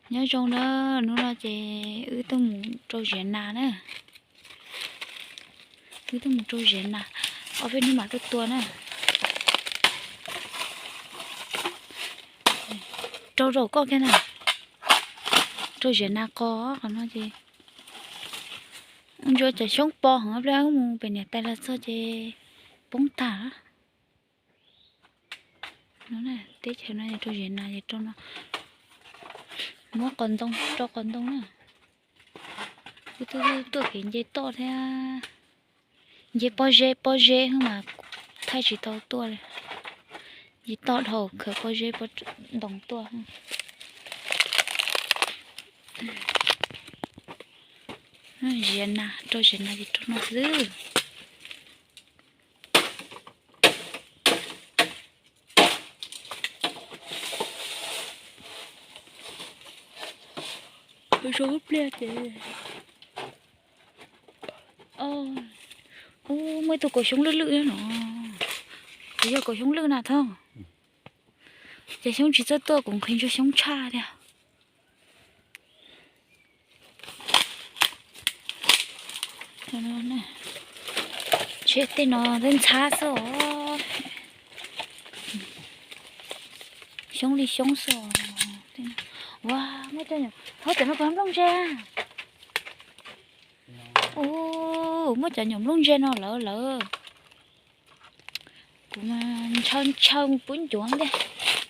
Nyob zoo na, hnub no ces wb tuaj mus rau ziav nas na. Wb tuaj mus rau ziav nas, ob peb hnub mam tuaj tua na. Rau zaum koj kiag na, rau ziav nas qos qhov no ces ntsuas cov xyoob pos heev, pliag wb mus pem niam tais los txog ces poob tag. Teb chaws no rau ziav nas ces rau no, muab qos ntoo, rau qos ntoo na. Wb twb tuaj kev nce toj thiab, nce pob zeb pob zeb mas thaij tsis tau tuaj li. Nce toj dhau, khaws pob zeb pob ntoo tuaj. Ziav nas, rau ziav nas ces rau no xwb. Zoo pliag ces, ub, muaj ib tug kaus xyoob lwj lwj no, kuv yog kaus xyoob lwj na thoj. Ces xyoob tsis txawj tuaj, kuv nqhis ntsuag xyoob tshaj tiag. Tej no twb ntxhab xwb os. Xyoob li xyoob xwb os. Ua, muaj cov nyuam, thov cov no puas nplooj ntse? Ua, muaj cov nyuam nplooj ntse no lawm lawm. Kuv mas ntshaw ntshaw puab ncuav ntag.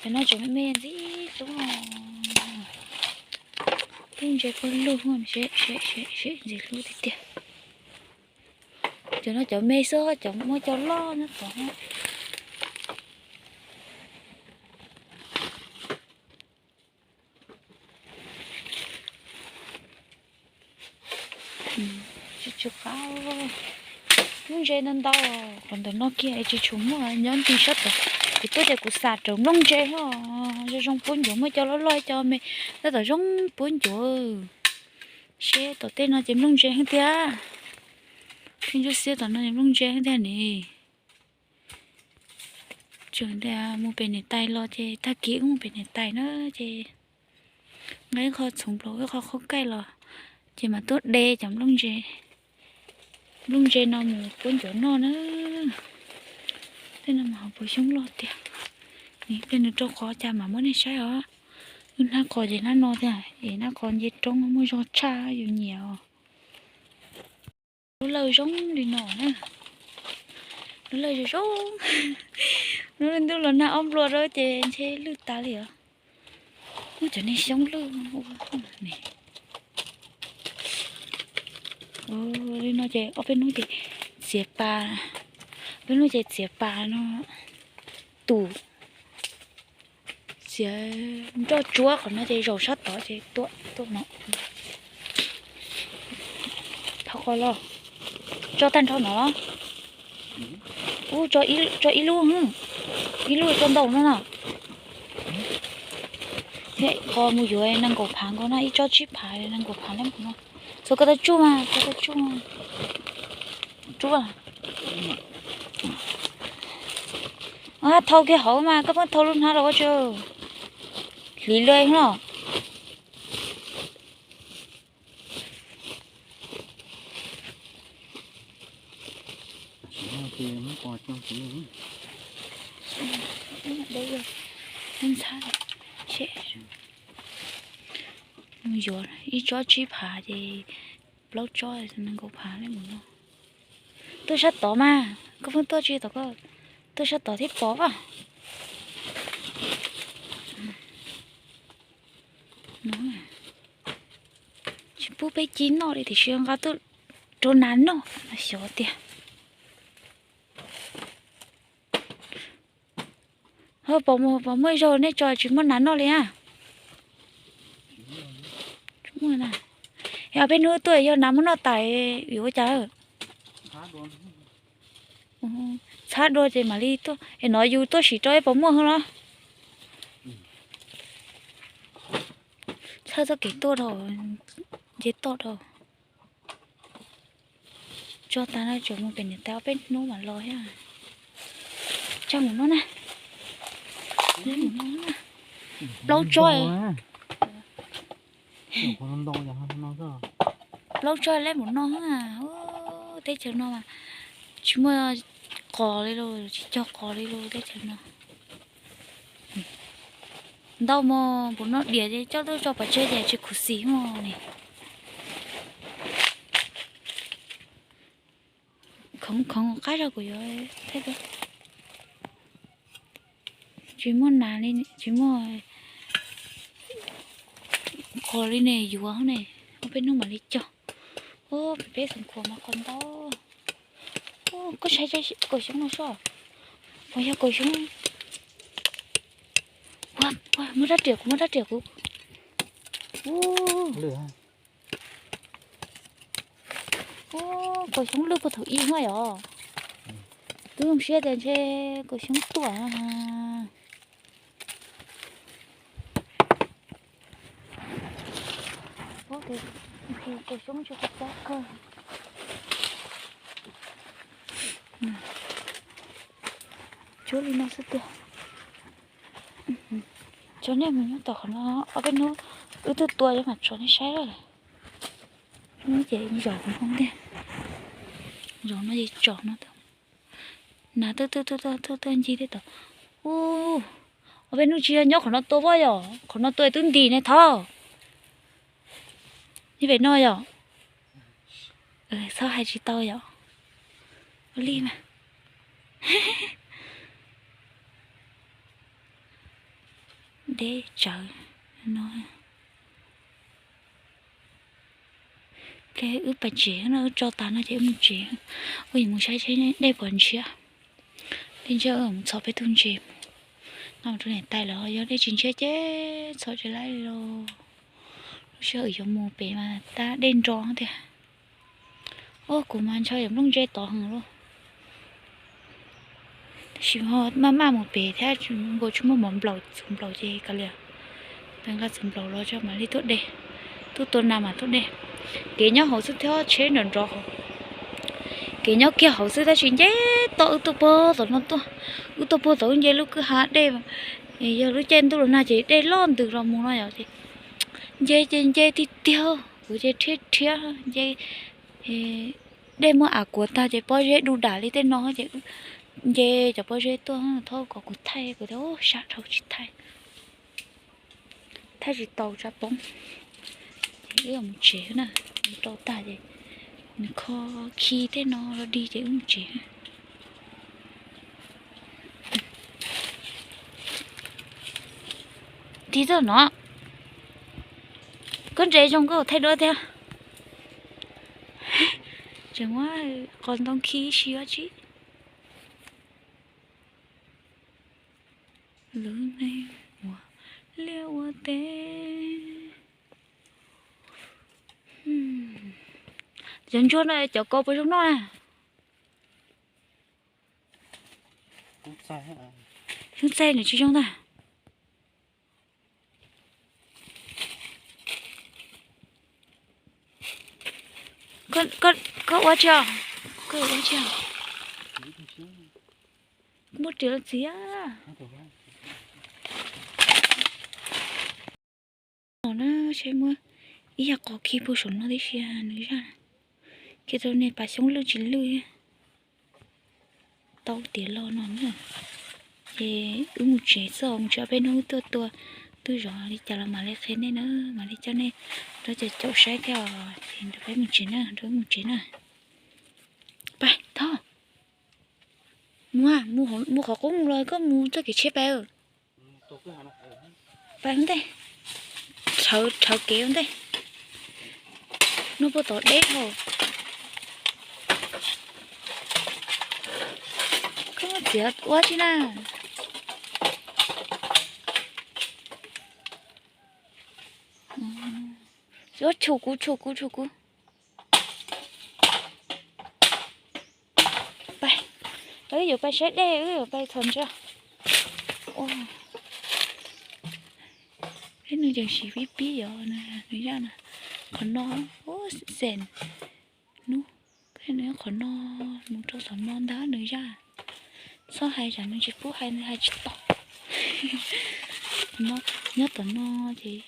Cov no tseem me me ntxim hlub. Nplooj ntse puab lug, ntxim hlub tiag tiag. Cov no cov me xwb, cov muaj cov loj nyob tod. Tsis tsw qab, lub ntse ntau ntau, qhov ntawm no kiag tsis tshua muaj, nyob nti sab tod. Kuv tuaj ces kuv xam raws nplooj ntse os, zoo zoo puab ncuav, muaj cov loj loj cov me, tab tom zoo puab ncuav. Seb tom tej no ces nplooj ntse heev tiag. Pheej ntsuab xiab tom no nplooj ntse heev tiag ne. Tseem tias mus pem niam tais los ces tag kis wb mus pem niam tais na ces nqa ib qho txhoov nplaum ib qho qhaub kaij los ces mam tuaj de cov nplooj ntse no mus puab ncuav noj na. Tej no mas ho puas xyoob loj tiag. Tej nws rau qhov cas mam muab nej saib os. Wb hnab qos ces hnab no tiag es hnab qos nce roob muaj zog tshaj yus nyiam os. Lub lawj zoo li no na. Lub lawj zoo zoo. Lub ntuj los nag ob nplua rau ces ntshe lwj tas li os. Muaj cov niag xyoob lwj ua ne. Li no ces ob peb hnub ces txiav pas, ob peb hnub ces txiav pas no tus, txiav nroj tsuab qhov no ces zaum sab tod ces tuaj tuaj no. Thov qos los, tso tag nrho no los. Ub, tso ib lub, ib lub tso ntau no no. Thiab qos mus yuav nees nkaum phav nkaus no, ib tsob tsib phav nees nkaum phav na no. Txog koj tau tsuj mas, koj tau tsuj mas. Tsuj. Thau kiag hauv mas koj pheej thau lub hnab rau ua tsi. Hliv luaj no. Yuav ib tsob tsib phav ces plaub tsob nees nkaum phav li mus no. Tuaj sab tod mas, koj pheej tuaj tsis tau, koj tuaj sab tod thiaj pom. Tsis pub peb ci noj li tiam sis nqa tuaj rau nas noj, xyov tiag. Ho pom mus pom muaj zaug nej tso tsis muaj nas noj li a. Tsis muaj na. Es peb hnub tuaj yog nas muab noj tas yuav ua cas? Txhab dua ces mam li tuaj es no yus tuaj sim rau peb pom muaj hwv los. Txhawb txoj kev tuaj dhau, nce toj dhau. Tso tas no tseem mus pem niam tais ob peb hnub mam los thiab. Tsa mus no na. Plaub tsob. Plaub tsob leb npaum no, teb chaws no mas tsis muaj qos li lauj, tsis cog qos li lauj teb chaws no. Ntau mos npaum no diam ces coj tuaj tso pov tseg ces tsis khuv xim mog ne. Khoov khoov qab zog kuv yuav thaij. Tsis muaj nas li, tsis muaj qos li ne, yuav ne, ob peb hnub mam li cog. Ub, peb xeem khuam mas qos ntau. Koj saib kaum xyoob no soj, puas yog kaum xyoob? Muab rab riam kuv, muab rab riam kuv. Ub, kaum xyoob lwj puag thaum ub no yom. Twb zoo siab tias ntshe kaum xyoob tuaj. Kaum xyoob tsis tau kawg. Tsuab li no xwb tiag. Tso nej mus nyob tom qhov no, ob peb hnub wb twb tua yuav mam tso nej saib lawm. Hnub ces zaum kuv hoob tiag, zaum no ces tsom no. Nas twb twb twb twb ncig tej tod. Ub, ob peb hnub tsis yog nyob qhov no tua pob yom, qhov no tua twb ntim ne thov. Nyob pem no yom. Txhob hais tsis tau yom. Ua li mas. Deb tsawv no. Ple wb pais tsev no, wb tso tas no ces wb mus tsev. Wb yuav mus saib seb dej puas ntshiab. Dej ntshiab wb mus txhom peb tug ntses. Nqa mus rau niam tais lawv, yog dej tsis ntshiab ces txhom tsis laib li lauj. Lub sij hawm yuav mus pem mas tab dej nro tiag. Ub, kuv mas ntshaw yam nplooj ntse tod heev lauj. Tab sis ho maj maj mus pem thiab, nkaus tsis muaj mov nplaum, txhuv nplaum ces kav liam. Peb nqa txhuv nplaum los tso mam li tuaj de, tuaj tua nas mam tuaj de. Kev nyob hauv xwb thiab tsheb nrov nrov hauv. Kev nyob kiag hauv xwb tab sis nce toj wb tuaj puag tom no tuaj. Wb tuaj puag tom wb nce lub kwj ha dej, yog lub caij ntuj los nag ces dej loj ntws los mus no yom ces nce ces nce tiag tiag, kuv ces rhiab rhiab nce. Dej muab av kuav tag ces pob zeb du dam li tej no ces nce cov pob zeb tuaj thauj kom kuv thaij, kuv tias sab dhau tsis thaij. Thaij tsis tau tsam poob. Ces wb mus tsev na, mus rau tag ces nws kho khi tej no los dig ces wb mus tsev. Tig txog no, koj ntses zoo koj thaij duab thiab. Tseem muab qos ntoo khi ib si dab tsi. Lub neej ua liaj ua teb. Cov ntsuag no cov kaus puas zoo noj na? Xyoob txaij nws tsis zoo ntag. Koj ua tsi os? Koj ua tsi os? Muab riam los txiav. Os na, saib muab ib yam qos khi puag saum no tib si nws zaj. Khi rau nej pas xyoob lwj tsis lwj. Tau tiav los no na. Ces wb mus tsev xwb, mus tsev peb hnub tuaj tua, twb zov li cas los mam li qhia nej na, mam li coj nej rov caum saib thiab os. Ces nrog peb mus tsev na, nrog wb mus tsev na. Pais, thov mus, mus qhov qub mus los koj mus txoj kev tshiab pais. Pais ua ntej, rhawv kev ua ntej. Noj puag tom deb hauv. Koj muab txiav ua tsi na? Txhob tshum kuv, tshum kuv, tshum kuv. Pais, wb yuav pais saib dej, wb yuav pais txhom ntsa. Peb nws tseem siv pib pib yov nws zaj na. Qhov no, xeem nub, nws qhov no mus rau tom no ntag nws zaj. Txhob hais tsam nws tsis pub hais, nws hais tsis tau. Nyob tom no ces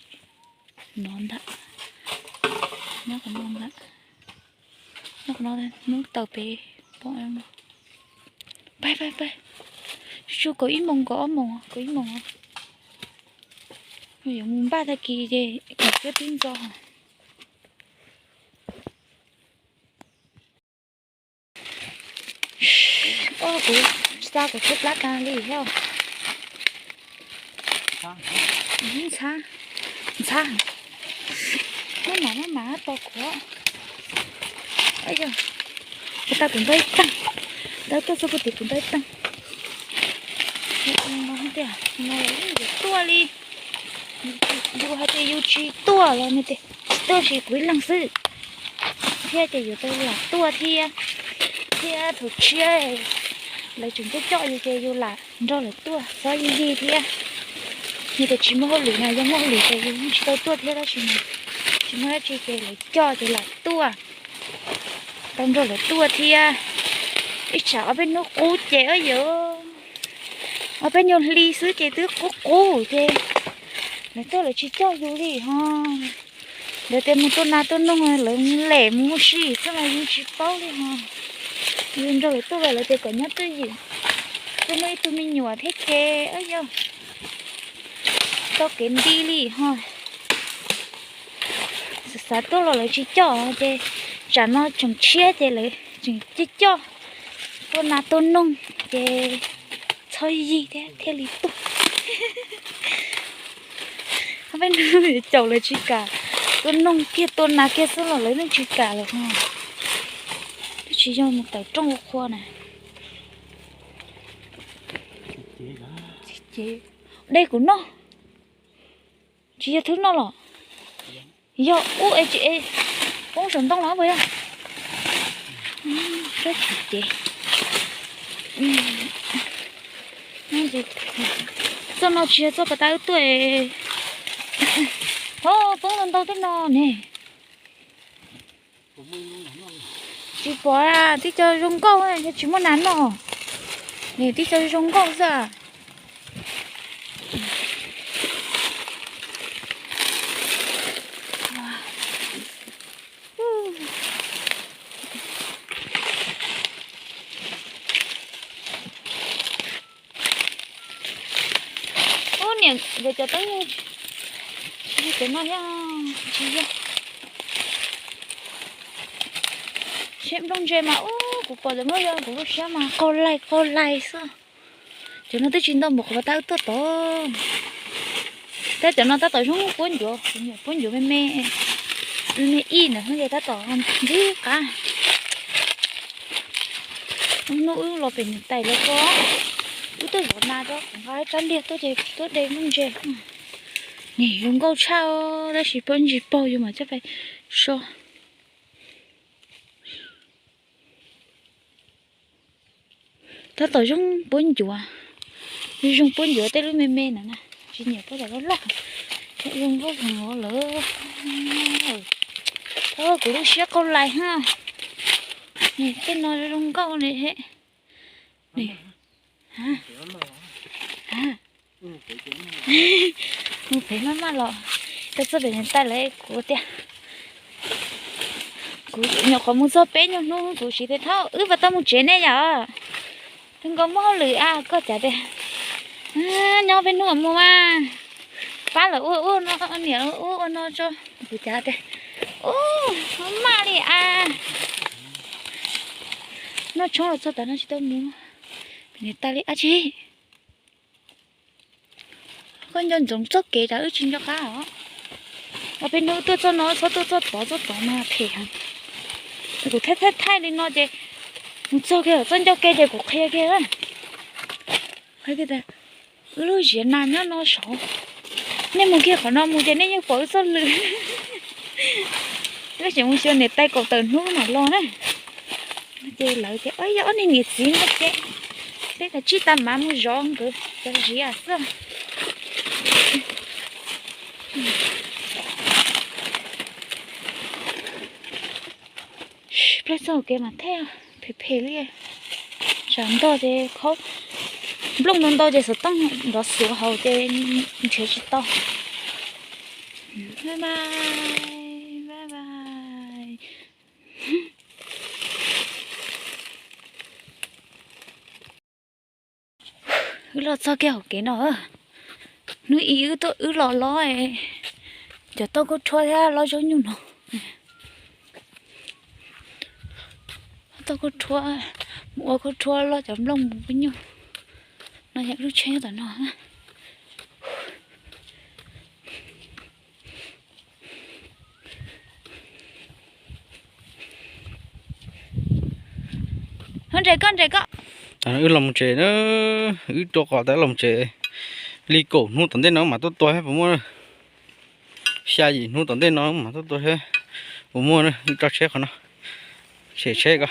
nov ntag. Nyob qhov no ntag, nyob qhov no, hnub tawm pem pom. Pab pab pab, tsuas kaum ib moos kaum ob moos kaum ib moos. Yuav mus npaj tag kis ces kom cua twb ntxo. Kuv xa kuv tshaib plab tas li thiab. Ntxhab, ntxhab, maj mam maj mam tos kuv. Yog, kuv tas kuv ntaub ib teeg, ntaub tuaj txog kuv tim kuv ntaub ib teeg. No yuav tuaj li, yus hais tias yus tsis tuaj los nws tias tsis tuaj, tsis kuv ib leeg xwb, thiab ces yuav tau lam tuaj thiab. Thiab thaum tshiab lawv tseem coj coj yus ces yus lam nrog lawv tuaj txhob yig yig thiab. Yus tias tsis muaj hauj lwm na, yog muaj hauj lwm ces yus tsis tau tuaj thiab, tab sis mas tsis muaj dab tsi ces lawv coj ces lam tuaj, tau nrog lawv tuaj thiab. Ib tsam ob peb hnub qub ces, yog ob peb nyuag hli xwb ces twb qub qub ces lawv tuaj lawv tsis coj yus li ho. Lawv tias mus tua nas tua noog lawv lem mus ua si xwb mas yus tsis paub li ho. Yus nrog lawv tuaj lawv tias kom nyob twj ywm, twb muaj ib tug me nyuam thiab ces, yog tau kev nti li ho. Xav xav tuaj los lawv tsis coj ces tsam no tseem tshiab ces lawv tseem coj coj tua nas tua noog ces txhob yig thiab thiaj li tuaj. Peb nug caum lawv tsis kam, tua noog kiag tua nas kiag xwb los lawv yeej tsis kam lawm ho. Twb tsis yog mus tawm rooj ua qhua na. Dej kuv noj, tsis yog thwb noj los? Yog ub es tsis es poob saum ntoo los puas yog? Sab chim ces txoj no tsis yog txoj pas tas wb tuaj. Ho poob ntau ntau tej no ne. Tsis pom, tib co zoo nkauj yog tsis muaj nas noj. Tib co zoo nkauj xwb. Ub, niam nkawd cov teeb nyuj tsis yog cov no thiab, tsis yog. Seb nplooj ntse mas ub, kuv pom lawv muab yog kuv lub siab mas qaug laig qaug laig xwb. Cov no twb tsis ntau npaum qhov tab wb tuaj tod. Tab cov no tab tom zoo puab ncuav, kuv nyiam puab ncuav me me, me me ib ntawd xwb ces tab tom ntsib qab. Hnub wb los pem niam tais lawv ko, wb tuaj zov nas rau kuv nqa ib rab liag tuaj ces tuaj de nplooj ntse. Nim zoo nkauj tshaj tab sis puab ntsis paug yus mam coj pais so. Tab tom zoo puab ncuav, zoo puab ncuav tej lub me me na, tsis nyiam puab tom loj loj, zoo nkauj heev lawm. Kuv lub siab qaug lais ha. Tej no zoo nkauj li he. Mus pem maj maj los, tau txog pem niam tais lawv kuv tias, kuv nyuam qhuav mus txog peb nyuag hnub kuv siv tias thaum wb puas tau mus tsev nej yom. Tus nkaus muaj hauj lwm a, koj cav tias nyob peb hnub mus mas pab lawv ua ub no, niam ua ub ua no tso. Kuv cav tias ub, maj li a. Noj tshoob los txog tas no tsis tau mus. Pem niam tais li dab tsi? Koj nco ntsoov txoj kev tas wb tsis nco qab os. Peb hnub tuaj txoj no txhob tuaj txoj tod, txoj tod mas phem heev. Kuv thaij thaij thaij li no ces mus txog kiag txoj ncauj ke ces kuv qhia kiag, qhia tias wb lub ziav nas nyob no saud. Nej mus kiag qhov no mus ces nej yeej pom wb txoj lw. Wb tseem mus xyuas niam tais kaum tawm hnub mam los na. Ces lawv tias yog ob niag niam txiv no ces peb kav tsij tag mam mus zov nkawd cov ziav xwb. Peb txoj hauv kev mas thiaj phem phem li. Tsam ntog ces khaub nplooj ntau ntau ces xov tooj nrov xuav hauv ces nrhiav tsis tau. Bye bye, bye bye. Wb los txog kiag hauv kev no, hnub ib wb tuaj wb los lob cov tauj khaub rhuab thiab lob zaub nyuj no. Tauj khaub rhuab, mus ua khaub rhuab lob cov nplooj mus ua nyuj. No yog lub tsheb nyob tom no. Nres koj, nres koj. Wb los mus tsev na, wb rau qhov tas los mus tsev li kaum hnub tom ntej no mam tuaj tua puas muaj. Xya yim hnub tom ntej no mam tuaj tua puas muaj. Wb rau tsheb qhov no, tsheb ko.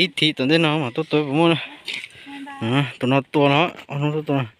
Ib thim tom ntej no mam tuaj tua puas muaj. Tus no tua no, ob hnub tuaj tua no.